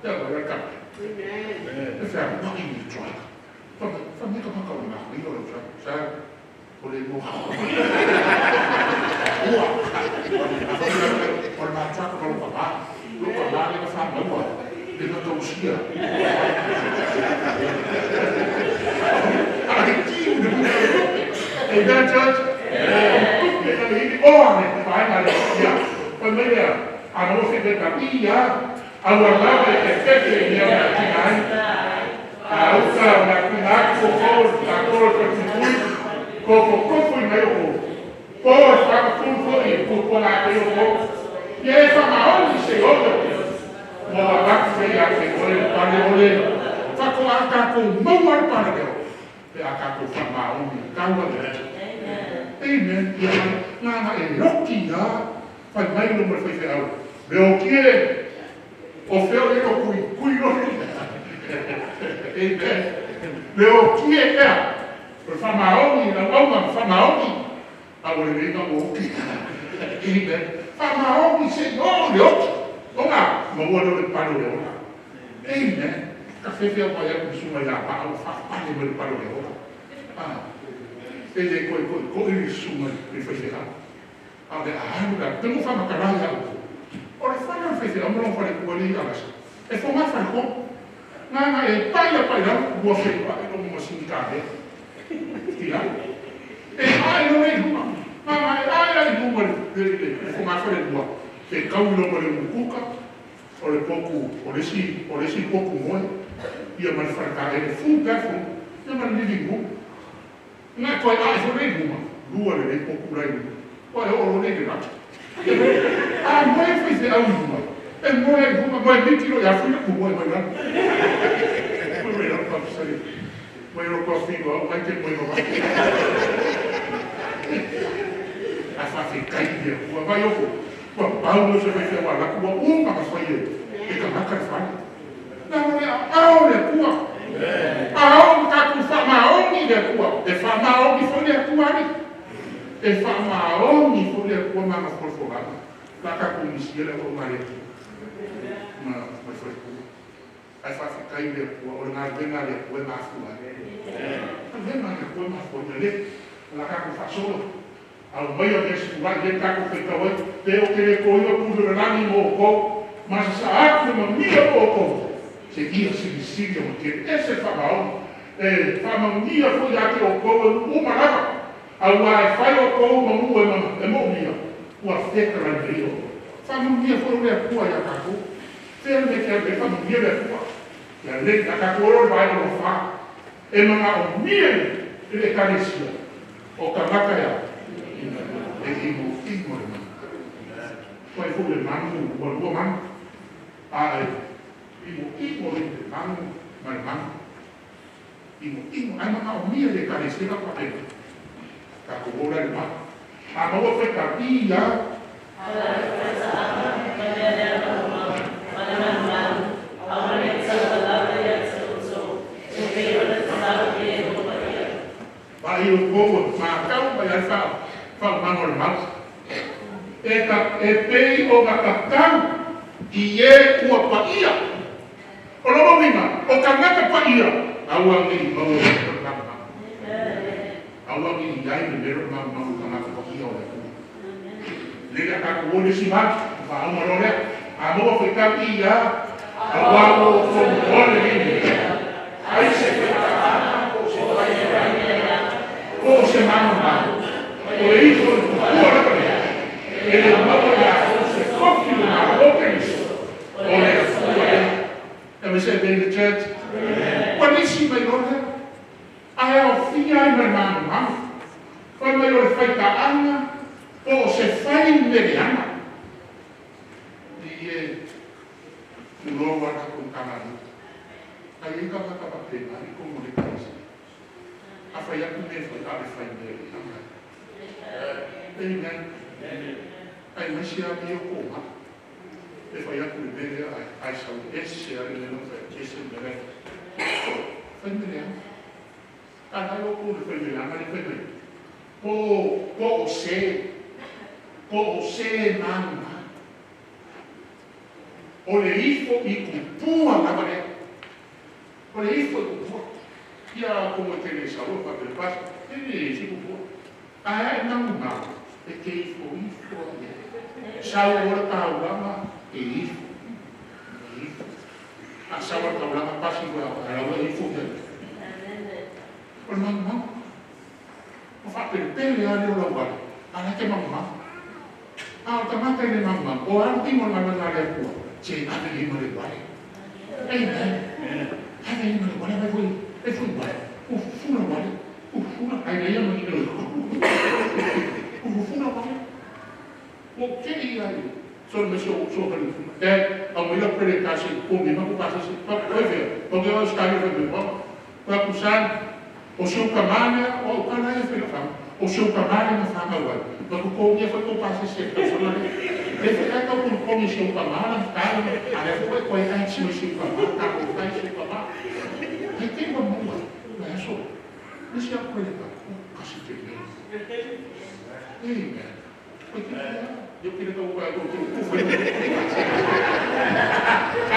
Ya wa ka. Amen. E fa mo i ni try. Fa fa me ka pa ka ma ni o lo sa. O le mo. Ua. O le ma tra ko lo pa. Lo pa ma le ka fa ma wa. Le ma ka usia. Ai ti u de. Amen, church. O ne pa ma le ya. Pa me ya. A no se de ka ia. A wa la e te te ia na ti ai. A uka na ku na ko ko ta ko ko ku ko ko ko ko mai o. Ko fa ku ko i ku ko la ko ko. Ye fa ma o ni se o. Mo wa ba ku ya ke o le pa le o le. Fa ko a ka ko mo wa pa le o. Pe a ka ko fa ma o ni ka wa le. Amen. Ia na na e loki ya. Fai mai lo mo fai fe au. Le o kie o feo le o kui kui lo. Amen. Le o kie ea. O fa maoni la au ma fa maoni. A o le lenga o ki. Amen. Fa maoni se no le o. O nga mo o le palo le o. Amen. Ka fe fe o ya ku suma ya pa o fa pa le mo le palo le o. Ah. E le ko ko ko i suma i fe fe ha. A le a lu la te mo fa makala ya o. O le fa na fe fe o mo fa le ku le ya la. E fo ma fa ko. Na na e pai la pai la ua fe pa e lo mo sin ka le. Ti la. E ai lo le huma. Na na e ai ai huma le le fo ma fa le ua. E kau lo mo le mukuka. O le poku, o le si poku moe. Ia ma le fa ka e fu pa fu. Ia ma le living room. Na ko ai fo le huma. Lua le le poku lai. O e o le le la. A mo e fe se au huma. E mo e huma mo e miti lo ya fu ku mo e mo la. Mo e lo pa sa. Mo e lo pa fi go ai te mo e mo. A fa fe kai ia ua vai o. Ua pau mo se fe wa la ua u ma fa ye. E ka ma ka fa. Na mo le a o le kua. A o ka ku fa ma o ni le kua. E fa ma o ni fo le kua ni. E fa ma o ni fo le kua ma na fo fo la. La ka ku ni si le o ma le. Ma ma fo ku. Ai fa fe kai le kua o na le na le kua ma fu la. A le ma le kua ma fo le. La ka ku fa solo. Au mai o le wa le ka ku fe ka te o ke le ko i o le lani mo ko. Ma sa aku ma mi o ko. Se ia se si o te ese fa ma o. E fa ma mi o ya ke o ko o ma la. Au ai fa o ko ma mu e ma e mo mi. Ua fe ka la rio. Fa ma mi fo le ku ya ka ku. Te le ke be fa mi le ku. Ya le ka ka ko ro vai o fa. E ma ma o mi le ka le sia. O ka maka ya. E i mo i mo le ma. Ko e fu le manu, o le manu. A e i mo le manu, ma le manu. I mo ai ma o mi le ka le sia ka pe. Ka ko o la le ma. A ma o fe ka i ya. Ba i o ko ma ka o ba ya fa fa ma no le ma. E ka e pei o ka ka i e ua pa ia. O lo mima, o ka ngata pa ia. Aua ngi ma o le ma ma. Aua ngi i ai le ma ma ka ngata pa ia o le ku. Le ka ko le si ma, fa o ma lo le. A mo fe ka ia. Aua o ko o le ni. Ai se ka ka ko se pa ia. se magumagu. O le ifo i kupua lava lea, e le maua ia kou se kofi o le Malo o Keriso, o le Atua lea. Can we say amen in the church? Ua nisi mai loa lea, ae aofia ai ma le magumagu. Fai mai o le faitaaga po o se fai meleaga. I e tulou a tatou Matagaluega. Ae i ai tagata faapena i totonu o le Ekalesia. A fai atu mea e fai, a o le fai meleaga. Amen. Aemaise lava mea ia o toga. E fai atu le mea lea ae sau ese lava le mea la e fai atu, ese le mea la e fai. Fai meleaga. A la e o tou i le fai meleaga lea e fai mai ai. Po o se, po o se magumagu. O le ifo i kupua lava lea. O le ifo i kupua. Ia atonu e te le sau e faapea, Pastor, e leai se kupua. Ae a e magumagu, e te ifoifo lava i ai. Sau loa le taulaga, e ifo, e ifo. A sau lava le taulaga pasi koe ae o la ua e ifo i ai. O le magumagu. Ua faapelepele lava lea o lau uale, a o la e te magumagu. A o le tagata e le magumagu, o a le tino o le galuega a le Atua? Se ave i ai ma le uale. Amen. Ave i ai ma le uale, vai foi, vai foi uale. Ua fufula uale, ua fufula, ae leai ama ni mea Ua fufula uale. Ua ou te i ai, sole mai si ou uso ka le Dad, aumai lau pele e ta se i totogi ai matou pasese. Oi fea, ou te o i Australia fai mai, Mama, fai atu, Son, o si ou tama lea, o au tala ia e fai lau fana, o si ou tama lea na fanau ai, na totogi ai foi tou pasese i le tausaga lea. Le fai ae tau togitogi i si ou tama lana tala, a lea foi ua e toe ask mai si ou tama, talofa e i si ou tama. Ae te i ua maua nai aso, le isi atu pele tala, o kasi te mea. Amen. Oi te mea, ia pele tau ua e tou te utu fai.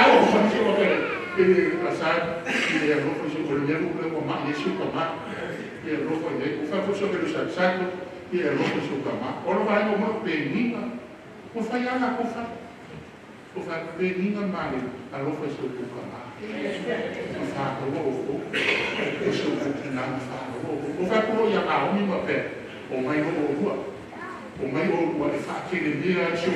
Au, fai si ou pele, pele asai, i le alofa i si ou, o le mea foi lea ua mai ai si ou tama. Ia alofa i ai. Ua fai foi si ou pele satisai, ia alofa i si ou tama. O le vaega o mo penina, ua fai lava latou fale. Ua fai atu penina ma le alofa i si outou tama. Ma fātaua outou. O si outou tina ma fātaua outou. Ua fai atu loa ia Naomi ma faapea, Omai loa oulua. Omai oulua e faatelemea ai si ou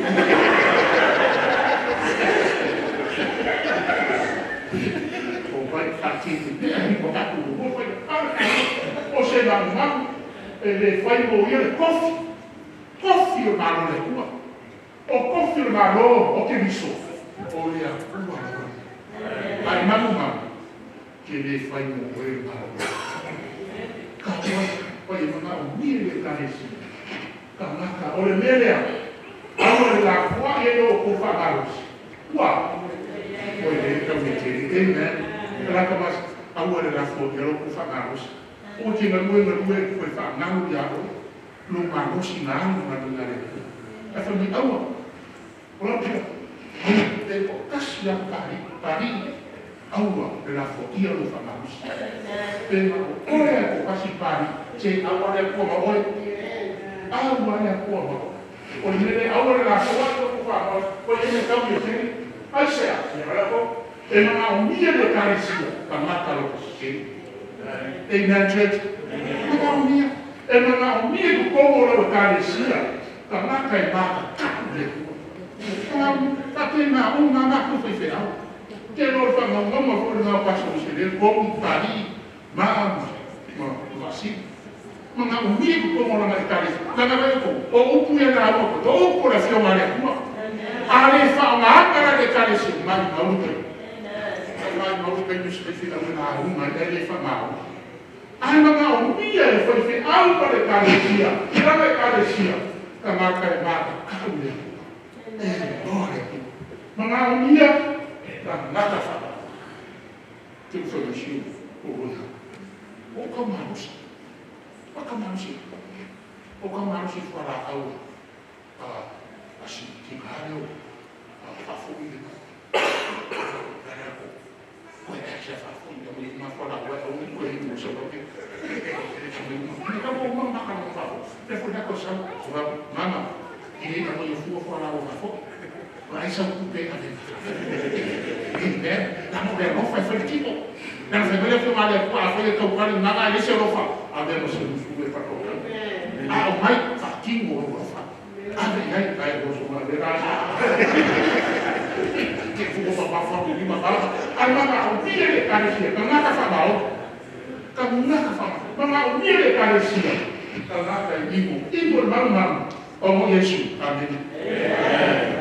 Omai faatelemea ai ma tatou nonofo ai. O se magumagu e le fai mo ia le tofi, tofi o le Malo o le Atua. O tofi o le Malo o Keriso, o le Atua lava ia. Ae magumagu, ke le fai mo oe le Malo o le Atua. Tatou ai, pai e manaomia i le Ekalesia tagata. O le mea lea, aua le lafoai ai o outou faamalosi. Ua ua le tau e tele. Amen. Kalaka mas, aua le lafoai ai o outou faamalosi. Aua te galue galue toe faagalu ia oe lou malosi na alu i galuega a le Atua. Ae fai mai, aua, o lau pea, aua, pe toatasi lava Papalii, Papalii, aua le lafoaia lou faamalosi. Pe na o oe lava e toatasi Papalii, se aua le Atua ma oe. Aua le Atua ma oe. O le mea lea, aua le lafoai lou faamalosi, ua i ai mea tau ia tele. Aisea? Ia lea e manaomia le Ekalesia tagata loto tetele. Amen church. Manaomia. E manaomia i totonu o lau Ekalesia tagata e matatau i le Atua. Manaomia. Faapena uma lava matou faifeau. Te iloa o le faamaumauga foi lena o Pastor Mosele, Komi, Palii, Maa ma Vaasili. Manaomia i totonu o lana Ekalesia. Leaga vaai outou, o upu ia na aua koe, o upu o le Afioga a le Atua. A le faaaogaina la i le Ekalesia, maumau le taimi. Maumau le taimi o se faifeau e lauga ai ae le faamaoni. Ae manaomia e faifeau ma le Ekalesia, lana Ekalesia, tagata e matatau i le Atua, e iloa le Atua. Manaomia tagata faamaoni. Te u fai mai si o oe a. O ka malosi. O ka malosi. O ka malosi fualaau a a si tina lea o faafoi le koe ae faafoi le mai uma fualaau ai aua ne i toe inu o sau ake mai uma me ka mo uma maka no faafoi le foi lako sau mama e le aumai o fua fualaau faafoi o ai sau tupe ave. Amen. Lana o le alofa e fai le tino. Lana fai mai le afioga a le Atua, afai e taukali gaga e le se alofa, avea ma se musu e faatautai. Ma ai manaomia le Ekalesia tagata faamaoni, tagata faamaoni. Manaomia le Ekalesia tagata e imo imo le malumalu o mo Iesu. Amene.